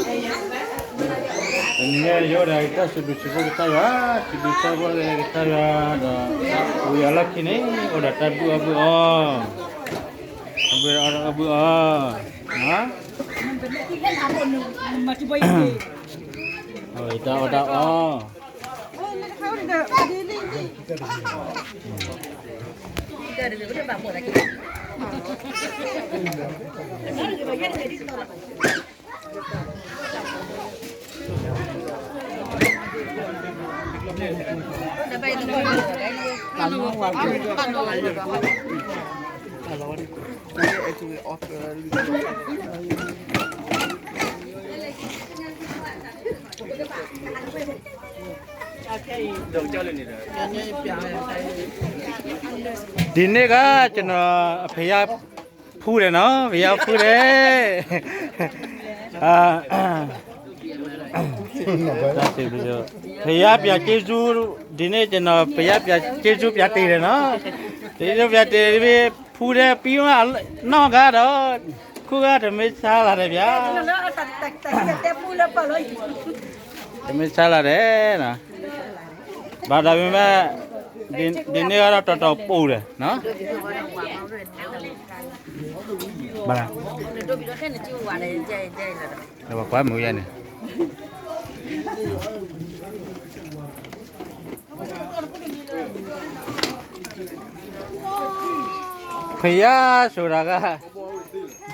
တနံၤညါယအိၣ်ဒီးတၢ်စံးဘျုးစံးဖှိၣ်ကစၢ်ယွၤ, စံးဘျုးစံးဖှိၣ်ကစၢ်ယွၤဒီး ဝံၤအလီၢ်ခံန့ၣ် အိၣ်ဒီးတၢ်ဒုၣ်အီၣ်ဘုၣ်အီၣ်, အဘုၣ်အီၣ်အီၣ်ဘုၣ်အီၣ်, တၢ်အီၣ်တၢ်အီ ဒ်န့ၣ်က ကျွန်တော် အဖေရဖူးတယ်နော်, ဖေရဖူးတယ်. ဘုရားပြကျေးဇူး, ဒီနေ့ကျွန်တော် ဘုရားပြကျေးဇူးပြတည်တယ်နော်. ကျေးဇူးပြတည်ပြီး ဖူးတယ်ပြီးမှ နောက်ကတော့ ခုကတမ့ၢ်ဆါလာတယ်ဗျာ, တမ့ၢ်ဆါလာတယ်နော်. ဘၣ်ဒါပေမဲ့ ဒီနေ့ကတော့ တော်တော်ပူတယ်နော်. ဘၣ် ဒီးပကွၢ်မူရန့ၣ် ဖယားဆိုတာက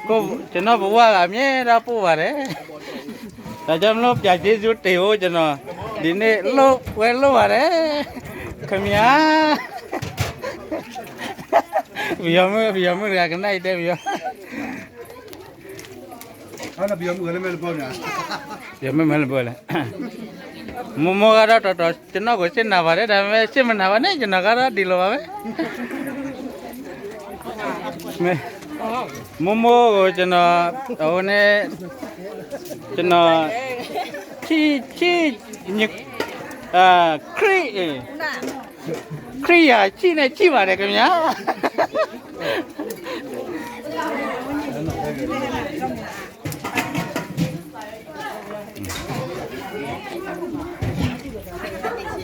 ကိုကျွန်တော်ဘဝကအမြဲတမ်းပို့ပါတယ်. ဒါကြောင့်မလို့ ပြကျေးဇူးတင်ဖို့ကျွန်တော် ဒီနေ့လုပ်ဝဲလုပ်ပါတယ် ခင်ဗျာ. ပယီၤမုၣ် ပယီၤမုၣ်တဂၤကနၣ်အံၤတဲပယီၤ ယမ့ၢ်မ့ၢ်လၢဘၢလဲၣ်, မိမိကတော့တော်တော် ကျွန်တော့်ကိုစစ်နာပါတယ်, ဒါပေမဲ့စစ်မနာပါနဲ့, ကျွန်တော်ကတော့ဒီလိုပါပဲ. မိမိကိုကျွန်တော် ဟိုနေ့ ကျွန်တော် ချစ် ချစ် အာ ခရစ် ခရစ်ယာန်ချစ်နဲ့ချစ်ပါတယ်ခင်ဗျာ.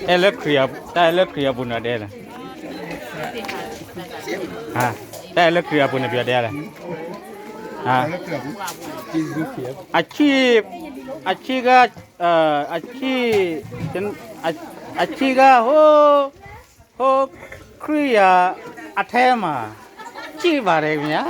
အဲလၢခရံာ်အပူၤ တၢ်အဲလၢခရံာ်အပူၤန့ၣ်ဒဲလီၤ. တၢ်အဲလၢခရံာ်အပူၤန့ၣ်ပယီၤဒဲလဲၣ်. အဆံး အဆံးက အဆံး အဆံးက ဟိ ဟိ ခရံာ်အထဲမှာ ကြည့်ပါတယ်ခင်ဗျာ.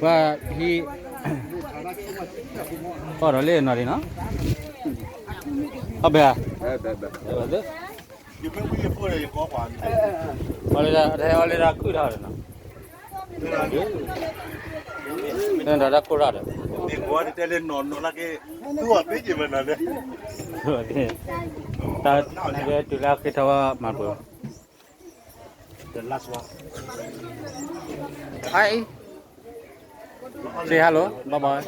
ပှၤဟံး ပီၢ်ဒီးလၢနီၤလံနီၤ, အဘဲဧါ, အီၤလၢဒၣ် အီၤလၢဒၣ်ခုၣ်ထီၣ်ဒီးနီၤ, ဒီးတၢ်ခိၣ်ထီၣ်ဒီး တၢ်နကဲတုၤလၢအဃ့ထီၣ်ဝဲ မၤပှဲၤ Hi. Say hello. Bye bye.